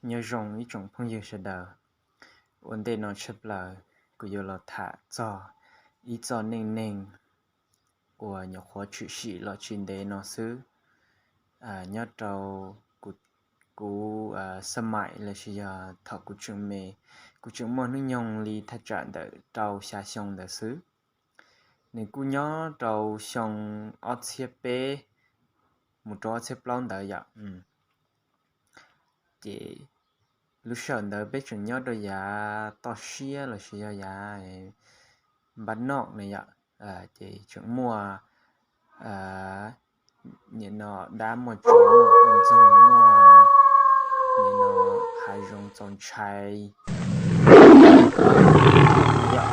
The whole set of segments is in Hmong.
Nyob zoo ib tsoom phooj ywg sawv daws, ua ntej no tshaj plaws kuv yuav los tham txog ib txoj neej neeg uas nyuam qhuav tshwm sim los tsis ntev no xwb. Nyob rau kuv xab maim los sis yog thaum kuv tseem me, kuv tseem muaj hnub nyoog li thaj tsam ntawm rau xya xyoo ntawd xwb. Nws kuj nyob rau xyoo ob txhiab peb mus rau ob txhiab plaub ntawd yom. Ces lub sij hawm ntawd peb tseem nyob rau yav toj siab los sis yog yav npab noj na yom. Ces tseem muaj nim no dab muaj tsov muaj poj ntxoog muaj nim no hav zoov txaus ntshai yom.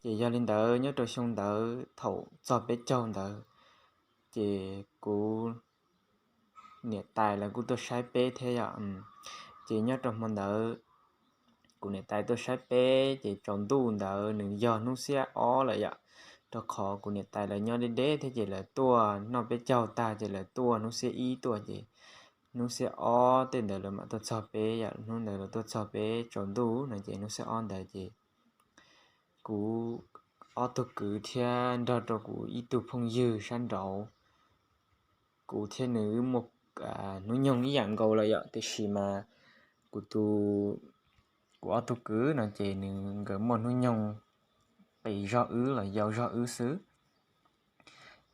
Ces yog li ntawd nyob rau xyoo ntawd thaum txog peb caug ntawd, ces kuv niam tais lawv kuj tuaj saib peb thiab yom. Ces nyob rau hmo ntawd kuv niam tais tuaj saib peb ces tsaus ntuj ntawd nws yog hnub xiab ob lawm yom. Rau qhov kuv niam tais lawv nyob deb deb thiab ces lawv tuaj noj peb caug tag ces lawv tuaj hnub xiab ib tuaj ces hnub xiab ob tej ntawd lawv mam tuaj txog peb yom. Hnub ntawd lawv tuaj txog peb tsaus ntuj no ces hnub xiab ob ntawd ces kuv ob tug kwv thiab nrog rau kuv ib tug phooj ywg sab nraud, kuv thiab nws wb muaj hnub nyoog ib yam nkaus lawm yom, tiam sis mas kuv tus, kuv ob tug kwv no ces nws nkawd muaj hnub nyoog qis zog wb los yau zog wb xwb.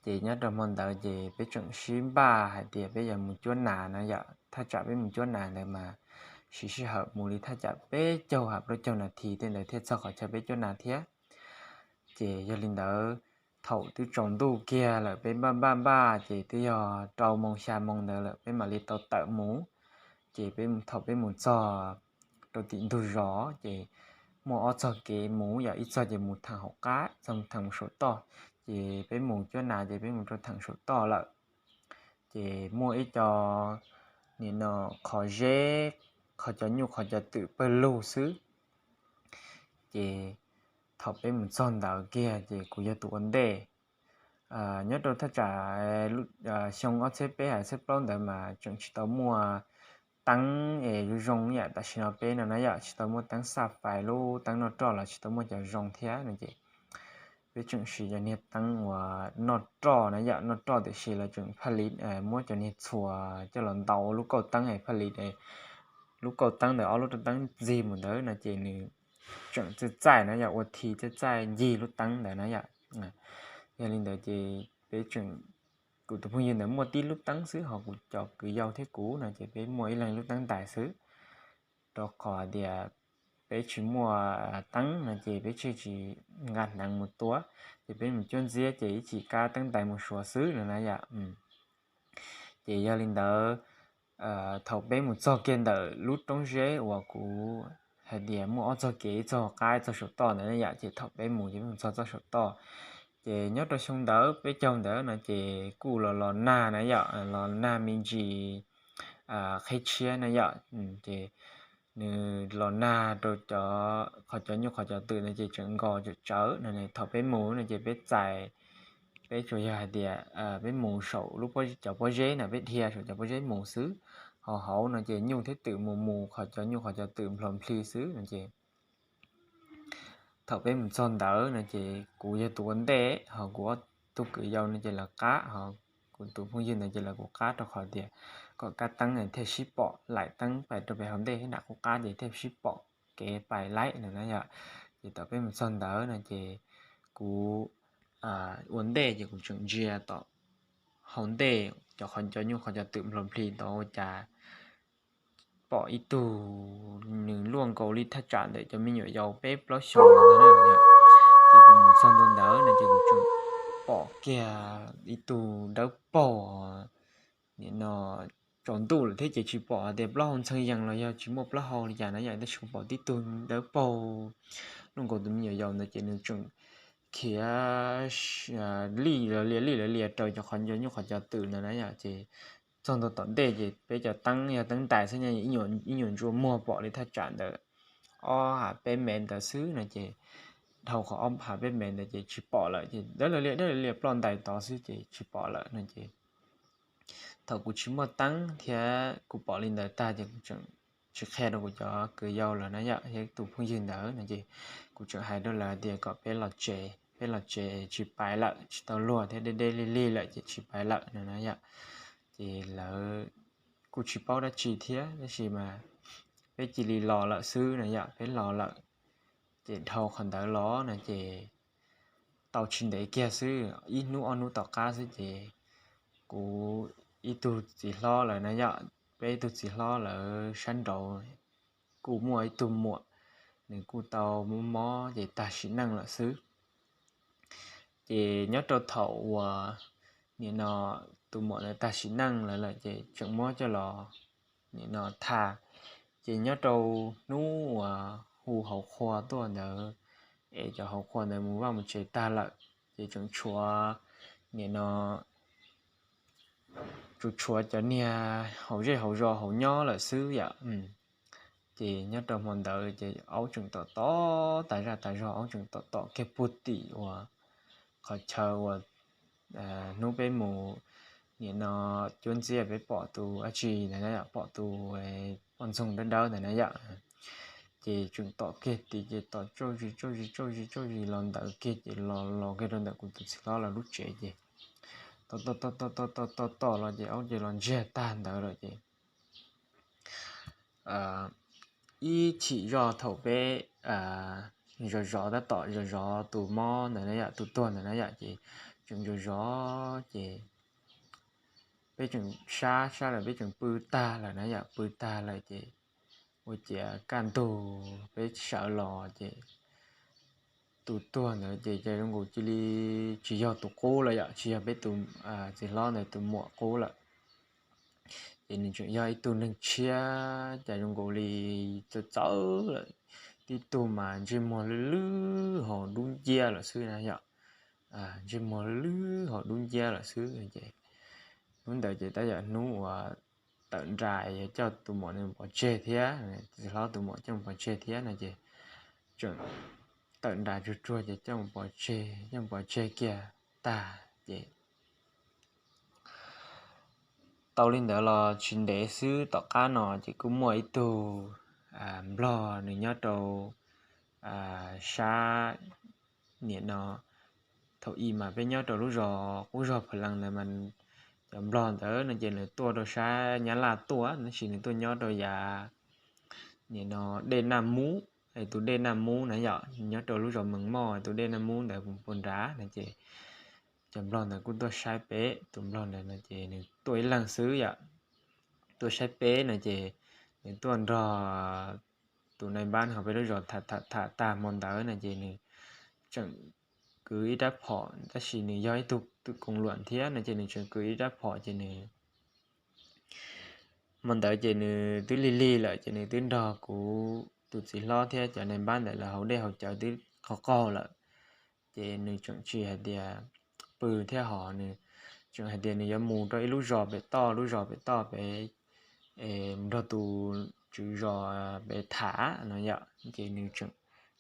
Ces nyob rau hmo ntawd ces peb tseem sib npaj hais tias peb yuav mus cuab nas na yom. Thaj tsam peb mus cuab nas ntawd mas siv sij hawm mus li thaj tsam peb caug ha plaub caug nas this tej ntawd thiaj txog qhov chaw peb cuab nas thiab. Ces yog li ntawd, thaum twb tsaus ntuj kiag lawm peb npaj npaj npaj ces twb yog rau moos xya moos ntawd lawm peb mam li tau tawm mus. Ces peb, thaum peb mus txog rau tim ntug zos ces muaj ob txog kev mus yom, ib txog ces mus theem hauv qab, ib txog mus theem mus saum toj. Ces peb mus cuab nas ces peb mus rau theem saum toj lawm. Ces muaj ib co nim no qhov zeb, qhov cov nyuj qhov cov twm pawg lug xwb. Ces thaum peb mus txog ntawd kiag ces kuv yog tus ua ntej. Nyob rau thaj tsam xyoo ob txhiab peb ha txhiab plaub ntawd mas tseem tsis tau muaj teeb es zoo zoo yam tam sim no peb no na yom, tsis tau muaj teeb xaj fais, lub teeb noj roj los tsis tau muaj cov zoo thiab no ces peb tseem siv cov niag teeb uas noj roj na yom, noj roj tiam sis lawv tseem phaj li muab cov niag txhuas coj los ntaus lub kauj teeb es phaj li lub kauj teeb ntawd ob lub rau teeb ntxig mus ntawd no ces nws tseem txaij txaij na yom, ua thi txaij txaij ncig lub teeb ntawd na yom. Yog li ntawd ces peb tseem, kuv tus phooj ywg ntawd muaj tib lub teeb xwb ho kuv cov kwv yau thiab kuv no ces peb muaj ib leeg lub teeb ntais xwb. Rau qhov tias peb tsis muaj teeb no ces peb thiaj tsis nqa hneev mus tua, ces peb mus cuab ntxiab ces ib chim kab teeb ntais mus suav xwb no na yom. Ces yog li ntawd, thaum peb mus txog kiag ntawm lub roob zeb uas kuv hais tias muaj ob txog kev, ib txog qab ib txog saum toj ntawd na yom, ces thaum peb mus ces peb mus txog txoj saum toj. Ces nyob rau xyoo ntawd peb caug ntawd no ces kuj los los nag na yom, los nag me ntsis qhib tshiab na yom. Ces nws los nag rau cov, qhov cov nyuj qhov cov twm no ces tseem nkos tseem tsawv no. Thaum peb mus no ces peb txais, peb tsuas yog hais tias peb mus saum lub, cov pob zeb na, peb dhia saum cov pob zeb mus xwb. Ho hauv no ces nyuj thiab twm mus mus, qhov cov nyuj qhov cov twm nplhos npli xwb no ces thaum peb mus txog ntawd no ces kuv yog tus ua ntej, ho kuv ob tug kwv yau no ces lawv qab, ho kuv tus phooj ywg ntawd ces lawv kuv qab, rau qhov tias kom kab teeb thiaj sib pom, laim teeb pais rau pem hauv ntej thiab nram qub qab ces thiaj sib pom kev pais laim no na yom. Ces thaum peb mus txog ntawd no ces kuv ua ntej ces kuv tseem ntsia tom hauv ntej cov, qhov cov nyuj qhov cov twm nplhos npli tod ua cas pom ib tug, nws luaj nkaus li thaj tsam ntawm cov me nyuam yaus peb plaub xyoos ntawd na. Ces kuv mus txog ntua ntawd no ces kuv tseem pom kiag ib tug dawb paug, nim no tsaus ntuj lawm thiab ces tsis pom hais tias plaub hau ntxhee yees los yog tsis muaj plaub hau li cas na yom, tab sis kuv pom tib tug dawb paug luaj nkaus tus me nyuam yaus ntawd ces nws tseem khiav lij lawv lias lij lawv lias rau cov qhov cov nyuj qhov cov twm ntawd na yom. Ces txog ntua tom ntej ces peb cov teeb yog teeb ntais xwb, ib nyuam ntsuas muag pom li thaj tsam ntawd ob ha peb mev ntawd xwb no ces dhau qhov ob ha peb mev ntawd ces tsis pom lawm, ces dawb lawv lias dawb lawv lias ploj ntais tod xwb ces tsis pom lawm no ces thaum kuv tsis muaj teeb thiab kuv pom li ntawd tag ces kuv tseem tsis qhia rau kuv cov kwv yau lawm na yom, thiab tus phooj ywg ntawd no ces kuv tseem hais rau lawv tias kom peb los tsev, peb los tsev tsis pais lawm, tsis tau luag thiab, deb deb lig lig lawm ces tsis pais lawm no na yom. Ces lawv kuj tsis paub dab tsi thiab, tab sis mas peb cia li los lawm xwb na yom, peb los lawm. Ces dhau qhov ntawd los no ces tau tsis ntev kiag xwb, ib hnub ob hnub tom qab xwb ces kuv ib tug txiv hlob lawm na yom, peb ib tug txiv hlob lawv sab nraud kuj muaj ib tug muam, nws kuj tau mob mob ces tag sim neej lawm xwb. Ces nyob rau thaum uas nim no tus muam ntawd tag sim neej lawm lawm ces tseem muab coj los nim no tham. Ces nyob rau hnub uas hu hauv qhua tuaj ntawd, es cov hauv qhua ntawd mus vaj mus tsev tag lawm, ces tseem tshuav nim no tsuas tshuav cov niag hauv zej hauv zos hauv nyob lawm xwb yom. Ces nyob rau hmo ntawd ces aub tseem tom tom tas zaj tas zog, aub tseem tom tom kiag puag tim uas qhov chaw uas hnub peb mus nim no cuab ntxiab peb pom tus dab tsi ntawd na yom, pom tus poj ntxoog dawb dawb ntawd na yom. Ces tseem tom kiag tim ces tom tsauj zis tsauj zis tsauj zis tsauj zis los ntawd kiag ces los los kiag rau ntawm kuv tus txiv hlob lawv lub tsev ces tom tom tom tom tom tom tom los ces aub ces los ntsiag tag ntawd lawm ces ib chim zoj thaum peb zov zov tab tom zov zov tus mob ntawd na yom, tus tuag ntawd na yom, ces tseem zov zov ces peb tseem sab sab lawm, peb tseem pw tag lawm na yom, pw tag lawm ces ua ciav kaj ntug peb sawv los ces tus tuag ntawd ces cas zoo nkaus cia li tsis yog tus qub lawm yom, tsis yog peb tus txiv hlob ntawd tus muam qub lawm. Ces nws tseem yog ib tug neeg tshiab cas zoo nkaus li txawv txawv lawm, tib tug mas ntsej muag lwj lwj haus dub nciab lawm xwb na yom, ntsej muag lwj lwj haus dub nciab lawm xwb ces hnub ntawd ces tab yog hnub uas tawm nra yuav coj tus muam nws pov tseg thiab, txiv hlob tus muam coj mus pov tseg thiab no ces tseem tawm nra tsuag tsuag ces coj mus pov tseg, coj mus pov tseg kiag tag ces tau li ntawd los tsis ntev xwb tom qab no ces kuj muaj ib tug nplog nws nyob rau sab nim no, thaum ub mas peb nyob rau lub zos qub zos Phav Lees ntawd mas cov nplog ntawd no ces nws tuaj rau sab Nyab Laj tuaj, tab sis nws tuaj nyob rau yav nim no dej Naj Mub, es tus dej Naj Mub na yom, nyob rau lub zos Mees Moj tus dej Naj Mub ntawd puag nrad no ces cov nplog ntawd kuj tuaj saib peb. Tus nplog ntawd no ces nws tuaj ib leeg xwb yom, tuaj saib peb no ces nws tuaj nrog tus nais npab hauv peb lub zos tham tham tham tag hmo ntawd no ces nws tseem kwv ib rab phom, tab sis nws yog ib tug twm koos luam thiab no ces nws tseem kwv ib rab phom ces nws hmo ntawd ces nws twb lig lig lawm ces nws twb nrog kuv tus txiv hlob thiab cov nais npab ntawd lawv haus dej haus cawv twb qaug qaug lawm. Ces nws tseem tsis hais tias pw thiab hos nws tseem hais tias nws yuav mus rau ib lub zos pem toj, lub zos pem toj pem, nrog tus tswv zos pem tham no yom, ces nws tseem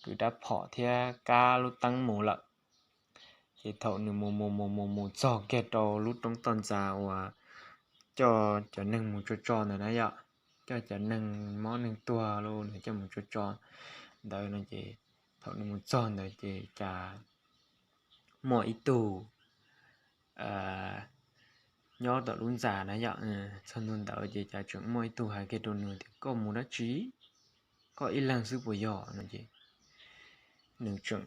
kwv rab phom thiab kab lub teeb mus lawm. Ces thaum nws mus mus mus mus mus txog kiag rau lub roob toj ntxas uas coj cov neeg mus tso tso ntawd na yom, coj cov neeg mob neeg tuag los nws coj mus tso tso ntawd no ces thaum nws mus txog ntawd ces cas muaj ib tug nyob tom lub ntxas na yom, txog ntua ntawd ces cas tseem muaj ib tug hais kiag rau nws tias koj mus dab tsi, koj ib leeg xwb puas yog no ces nws tseem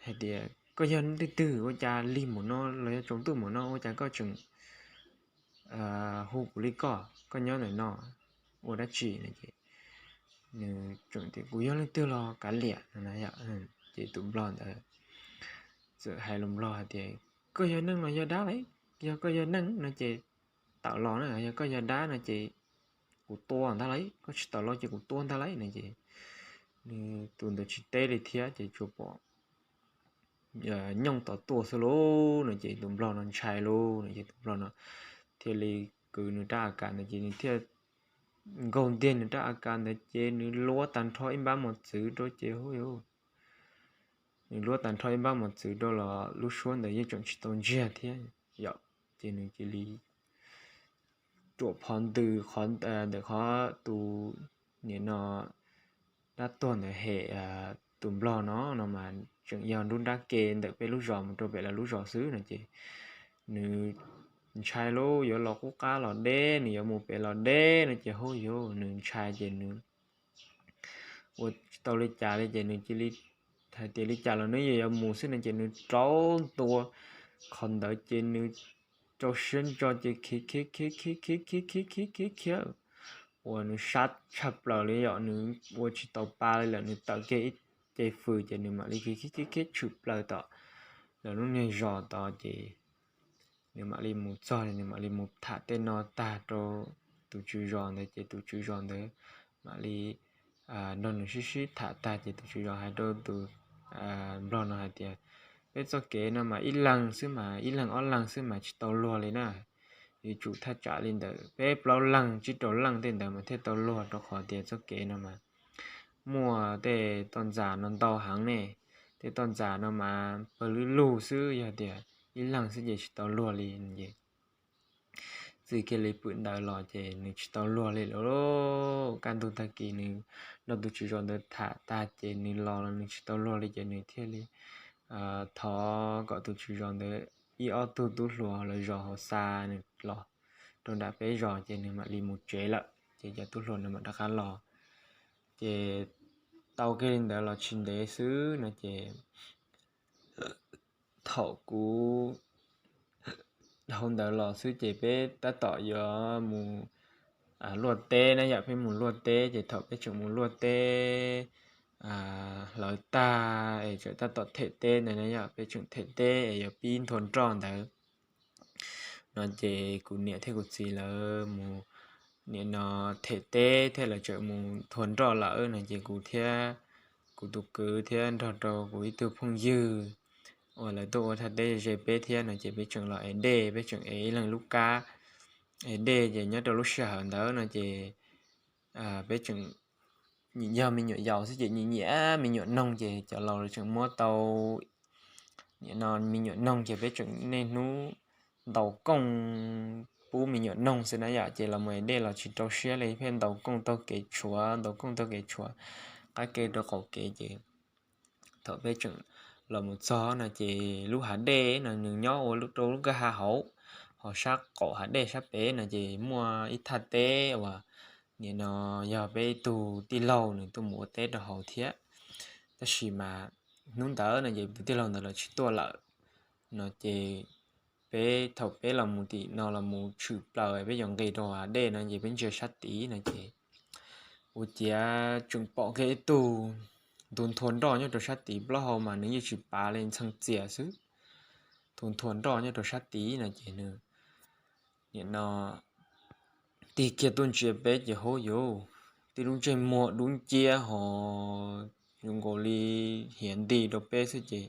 hais tias koj yog leej twg twg ua cas lig npaum no los yog tsaus ntuj npaum no ua cas koj tseem hu kuv li koj, koj nyob ntawm no ua dab tsi no ces nws tseem tias kuv yog leej twg los kav liam no na yom. Ces tus nplog ntawd txawm hais lus nplog hais tias koj yog neeg los yog dab lauj, yog koj yog neeg no ces tawm los na, yog koj yog dab no ces kuv tua ntag lauj, koj tsis tawm los ces kuv tua ntag lauj no ces nws tus ntawd tsis teb li thiab ces tsuas pom nyooj tom tuaj xwb lauj no ces tus nplog no ntshai lauj no ces tus nplog no thiaj li kwv nws rab AK ntawd ces nws thiaj nkaug ntiag nws rab AK ntawd ces nws luab tag nrho ib npab mos txwv rau ces hu nws luab tag nrho ib npab mos txwv rau los lub suab ntawd yeej tseem tsis tau ntsiag thiab yom, ces nws cia li ruam phov ntws qhov ntawm qhov tus nim no dab tuag ntawd hem tus nplog no no mas tseem yog nruab nrab ke ntawm peb lub zos mus rau pem lawv lub zos xwb no ces nws ntshai lub yuav los qub qab los deb, nws yuav mus pem los deb no ces hub yuv nws ntshai ces nws ua tau li cas li ces nws cia li hais tias li cas los nws yeej yuav mus xwb no ces nws rau ntua qhov ntawd ces nws rau siab ntso ces khiav khiav khiav khiav khiav khiav khiav khiav khiav khiav uas nws sab tshaj plaws li yom, nws ua tsis tau pa li lawm, nws tawm kiag ib ce fws ces nws mam li khiav khiav khiav khiav tshwm plaws tom lawv lub niag zos tod ces nws mam li mus txog, nws mam li mus tham tej no tag rau tus tswv zos ntawd ces tus tswv zos ntawd mam li nrog nws sib sib tham tag ces tus tswv zos hais rau tus nplog no hais tias, peb txoj kev no mas ib leeg xwb mas, ib leeg ob leeg xwb mas tsis tau luag li na. Yuav tsum thaj tsam li ntawm peb plaub leeg tsib rau leej tej ntawd mas thiaj tau luag, rau qhov tias txoj kev no mas muaj tej toj ntxas no ntau heev ne. Tej toj ntxas no mas pawg lug lug xwb, yog tias ib leeg xwb ces tsis tau luag li es txij kiag li pwm ntawd los ces nws tsis tau luag li lawm. Kaj ntug tag kis nws nrog tus tswv zos ntawd tham tag ces nws los los nws tsis tau luag li ces nws thiaj li thov kom tus tswv zos ntawd ib ob tug tub hluas lawv zos hauv xa nws los rau nram peb zos ces nws mam li mus tsev lawm ces cov tub hluas nws mam rov qab los. Ces tau kiag li ntawd los tsis ntev xwb no ces thaum kuv hauv ntawd los xwb ces peb tab tom yuav mus luaj teb na yom, peb mus luaj teb ces thaum peb tseem mus luaj teb hlawv tag es tseem tab tom them teb ntawd na yom, peb tseem them teb es yuav pib nthua nroj ntawd no ces kuv niam thiab kuv txiv lawv mus nim no them teb thiab lawv tseem mus nthua nroj lawm no ces kuv thiab kuv tus kwv thiab nrog rau kuv ib tug phooj ywg uas lawv tuaj ua thaj teb ze peb thiab no ces peb tseem los ev dej, peb tseem ev ib leeg lub kab ev dej ces nyob rau lub sij hawm ntawd no ces peb tseem yog me nyuam yaus xwb ces nyiam nyiam me nyuam noog ces cov laus tseem muab tau nim no me nyuam noog ces peb tseem niaj hnub ntaus kooj pub me nyuam noog xwb na yom, ces los mus ev dej los tsis rau siab li, pheej ntaus kooj taug kev tshuav, ntaus kooj taug kev tshuav qab kev rau qaum kev ces thaum peb tseem los mus txog no ces lub hav dej no nws nyob ua rau lub kwj ha hauv, ho sab qaum hav dej sab pem no ces muaj ib thaj teb uas nim no yog peb ib tug tij laug nws tuaj mus ua teb rau hauv thiab. Tab sis mas hnub ntawd no ces tus tij laug ntawd los tsis tuaj lawm no ces peb thaum peb los mus tim no los mus tshwm plaws peb yuav nqis rau hav dej no ces peb ntsia sab tid no ces ua ciav tseem pom kiag ib tug ntug nthua nroj nyob rau sab tid, plaub hau mas nws yeej tsis pav li, ntxhee txias xwb, ntug nthua nroj nyob rau sab tid no ces nws nim no tig kiag tuaj ntsia peb ces hub yuv, tib lub ntsej muag dub nciab ho zoo nkaus li hiav nti rau peb xwb ces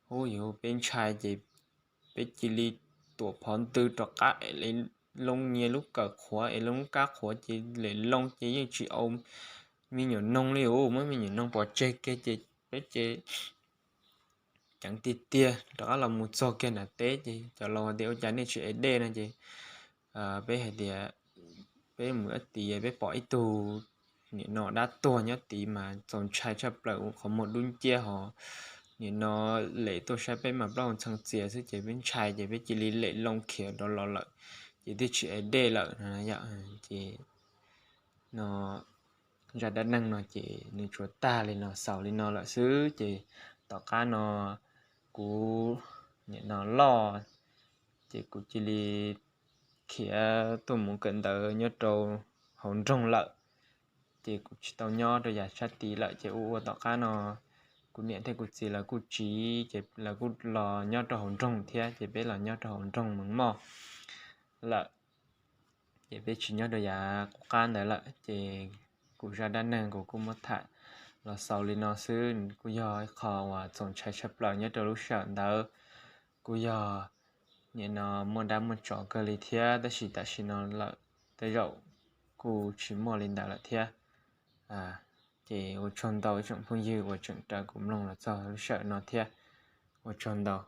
hub yuv, peb ntshai ces peb cia li tuam phov ntws rov qab es loo nyias lub kawm qhuav es loo lub kab qhuav ces lem loo ces yeej tsis au me nyuam noog li, muab me nyuam noog pov tseg kiag ces peb ces ceev tiag tiag rov qab los mus txog kiag nram teb ces cov laus hais tias ua cas nej tsis ev dej no ces peb hais tias peb mus ib tid peb pom ib tug nim no dab tuag nyob tid mas txaus ntshai tshaj plaws, qhov muag dub nciab ho nim no lem tuaj saib peb mas plaub hau ntxhee txias xwb ces peb ntshai ces peb cia li lem loo khiav rov los lawm ces twb tsis ev dej lawm no yom. Ces no zaj dab neeg no ces nws tsuas tag li no xaus li no lawm xwb ces tom qab no kuv nim no loj ces kuv cia li khiav tuaj mus kawm ntawv nyob rau hauv nroog lawm. Ces kuv tsis tau nyob rau yav sab tid lawm ces ua ua tom qab no kuv niam thiab kuv txiv lawv kuj tsiv ces lawv kuj los nyob rau hauv nroog thiab ces peb los nyob rau hauv nroog Mees Moj lawm. Ces peb tsis nyob rau yav qub qab ntawd lawm ces kuv zaj dab neeg kuv kuj muab tham los xaus li no xwb, kuj yog ib qho uas txaus ntshai tshaj plaws nyob rau lub sij hawm ntawd. Kuj yog nim no muaj dab muaj tsov kawg li thiab tab sis tam sim no lawm tej zaum kuj tsis muaj li ntawd lawm thiab. Ces ua tsaug ntau ib tsoom phooj ywg uas tseem raws kuv mloog los txog lub sij hawm no thiab, ua tsaug ntau.